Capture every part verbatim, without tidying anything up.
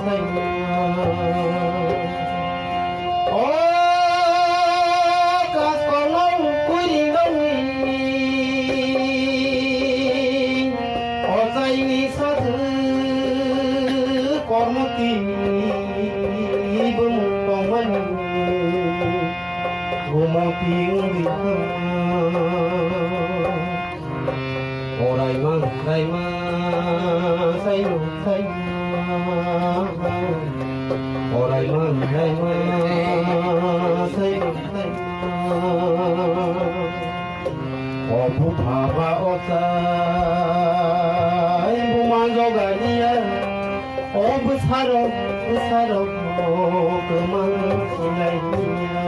O kaskolong kwrwimani ochaini sajwk kormoti bumung tongmani gumoti wngwi thangma. Oraima, raima, saima, saima. Oraima, raima, saima, saima. Obu thaba ochai, buma jogaliya. O bwsarok, bwsarok, o kwmang swlaiya.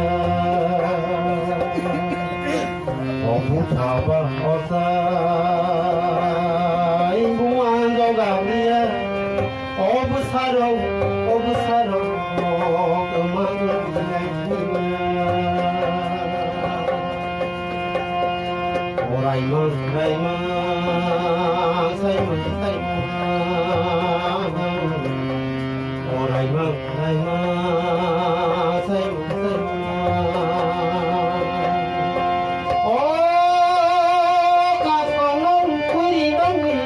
O bwsaba ochai buma jogaliya. O bwsarok, o bwsarok, o kwmang swlaiya. Oraima, raima, saima, saima. Oraima, raima, saima, saima. O kaskolong kwrwimani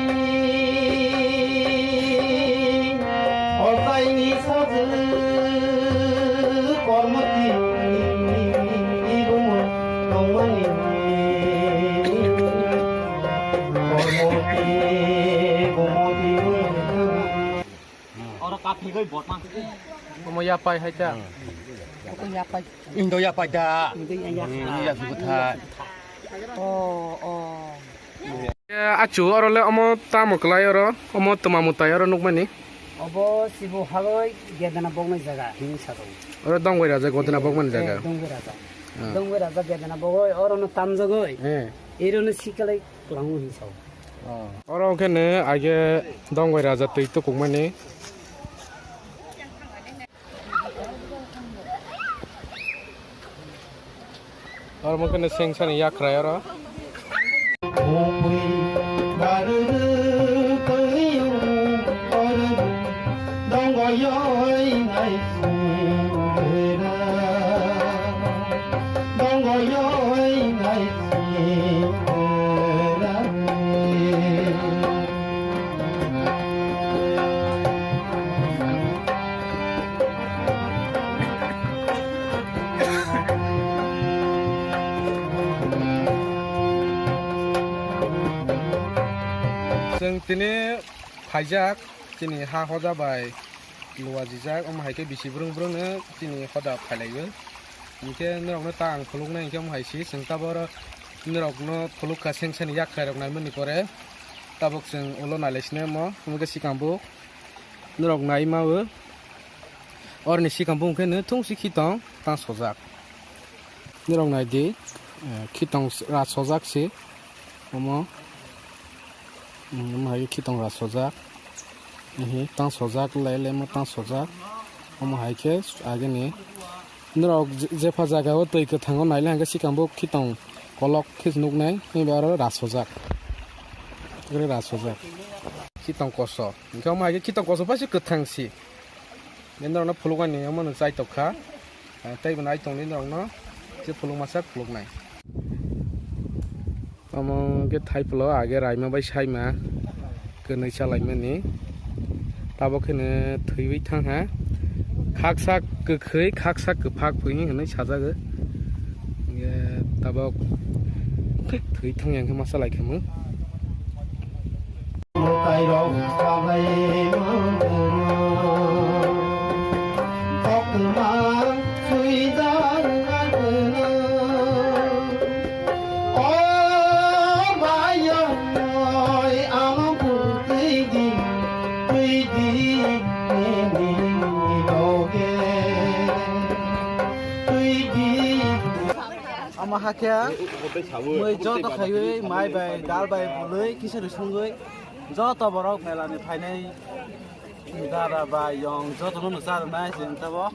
ochaini sajwk kormoti bumung tongmani. Kormoti, gumoti wngkha. Oro kaphigwi botmang. Omo yapai hai ta. Oko yapai. Indo yapai da. Indo ya ya. Iya sugu tha. Oh, oh. Achu oro le omo tamo kwlai oro, omo twma mwtai oro nukmani. Obo sibo haloi gedana boknai jaga hini sado. Oro Dongbai Raja gedana bokmani jaga. Eh, Dongbai Raja. Ah. Dongbai Raja gedana bogoi oro no tamjagoi. Eh. Ero no sikalai. Kwlangwi hinsao. Oro hwnkhe nw aige Dongbai Raja twi tukukmani. Oro hwnkhe nw sengsani yakhrai oro. Chwng tini phaijak, chini ha hoja bai luajijak, omo hai khe bisi brwng brwng no chini hoda phailaio. Hinkhe norokno ta ang khuluknai hinkhe omo hai se chwng tabuk oro norokno khulukha sengsani yakhrai rok naimani pore tabuk chwng ulo nailai sinai omo, omo khe sikang buk norok nai ma o. Oroni sikang buk khe no thung si khitong tang sojak. Norok nai di, eh, khitong ras sojak se omo. Hmm, omo hai khe khitong ras sojak. Ehe, tang sojak, lai lai mo tang sojak. Omo hai khe agini norok je-, jepha jaga o twi kwthango nai lai hwnkhe sikang bo khitong kolok khe nuknai, hwnba oro ras sojak. Oro ras sojak. Khitong koso. Hwnkhe omo hai khe khitong koso bai se kwthang si. Bini norokno phulukmani omo no chai tokha. Tei bo nai tongdi norokno se phuluk masa phuluknai. Omo khe thaipholo age raima bai saima kwnwi chalaimani. Tabok kheno thwiwi thangha. Khaksa kwkhwi, khaksa kwphak phwi hinwi sajago. Tabok thwi thangya hwnkhe masa laikha mung. Mwtairok salai mangkha, koktwma swijak akhwna. O bayamoi ano bwtwi di, twi di nini loge, twi di. Omo hakhe mui joto khaiwi mai bai, dal bai, bwlwi, kichiri songwi joto borok mela ni phainai dara bai yong joto no cha rwnai chwng tabok.